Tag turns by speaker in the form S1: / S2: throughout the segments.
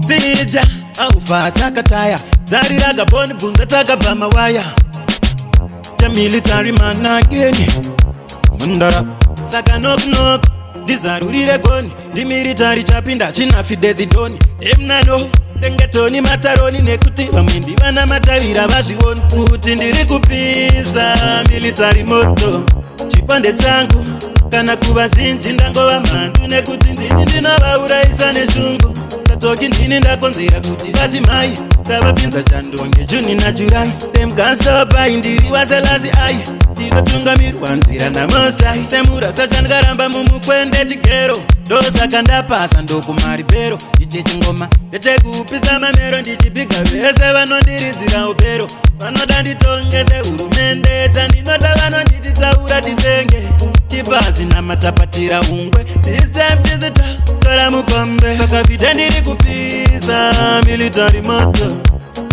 S1: Sija aufa takataya zarira gaboni bvunza takabva mawaya. The military man again. Mundara. Saka knock knock, ndizarurire goni. Ndimilitary chapinda chinafide dhidoni emnano tengetoni mataroni nekuti vamwe ndivana matavira vazvioni kuti ndiri kupisa military moto. Chiponde changu kana kuvazhinji ndangova mhandu nekuti ndini ndinovaurayisa neshungu. Satoki ndini ndakonzera kuti vati mai tavapinza chandonge June naJuly. Them can't stop. I ndiri waSelasi ai ndinotungamirwa nzira naMostai semurasa chandikaramba mumukwende chigero ndosaka ndapasa ndokumaribhero. Ichi chingoma ndechekupisa mamero ndichibhiga vese vanondiridzira upero vanoda nditongese hurumende chandinoda vanonditi taura titenge chipasi namatapatira ungwe. This time tizita tora mukombe. Saka vhidhe ndiri kupisa military moto.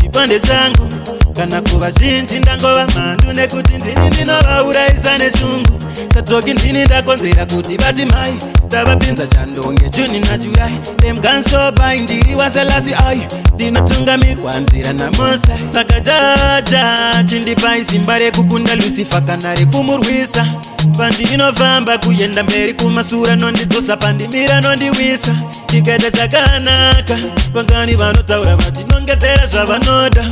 S1: Chipande changu kana kuvazhinji ndangova mhandu nekuti ndini ndinovaurayisa neshungu. Satoki ndini ndakonzera kuti vati mai tavapinza chandonge June naJuly. Them can't stop. I ndiri waSelasi ai ndinotungamirwa nzira naMosta. Saka Jah Jah chindipai simba rekukunda Lucifer kana rekumurwisa pandinofamba kuenda mberi kumasura nondidzosa pandimira nondiwisa chikaita chakanaka. Vangani vanotaura vachinongedzera zvavanoda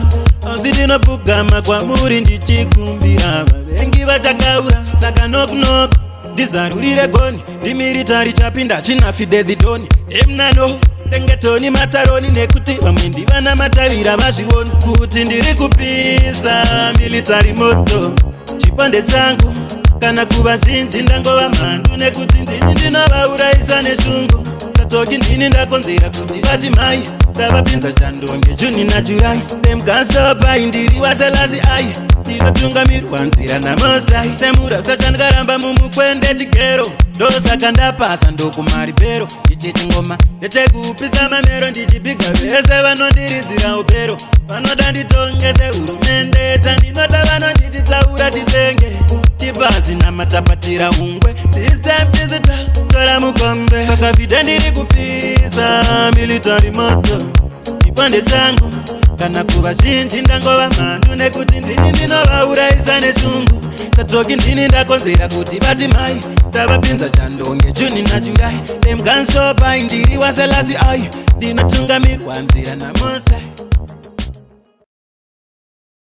S1: asi ndinopfugama kwamuri ndichikumbira vavengi vachakaura. Saka knock knock, ndizarurire goni. Ndimilitary chapinda chinafide dhidoni emnano tengetoni mataroni nekuti vamwe ndivana matavira vazvioni kuti ndiri kupisa military moto. Chipande changu kana kuvazhinji ndangova mhandu nekuti ndini ndinovaurayisa neshungu. Satoki ndini ndakonzera kuti vati mai tavapinza chandonge June naJuly. Them can't stop. I ndiri waSelasi ai ndinotungamirwa nzira naMostai semurasa chandikaramba mumukwende chigero ndosaka ndapasa ndokumaribhero. Ichi chingoma ndechekupisa mamero ndichibhiga vese vanondiridzira upero vanoda nditongese hurumende chandinoda vanonditi taura titenge chipasi namatapatira ungwe. This time tizita tora mukombe. Saka vhidhe ndiri kupisa military moto. Chipande changu kana kuvazhinji ndangova mhandu nekuti ndini ndinovaurayisa neshungu. Satoki ndini ndakonzera kuti vati mai tavapinza chandonge June naJuly. Them can't stop. I ndiri waSelasi ai ndinotungamirwa nzira naMostai.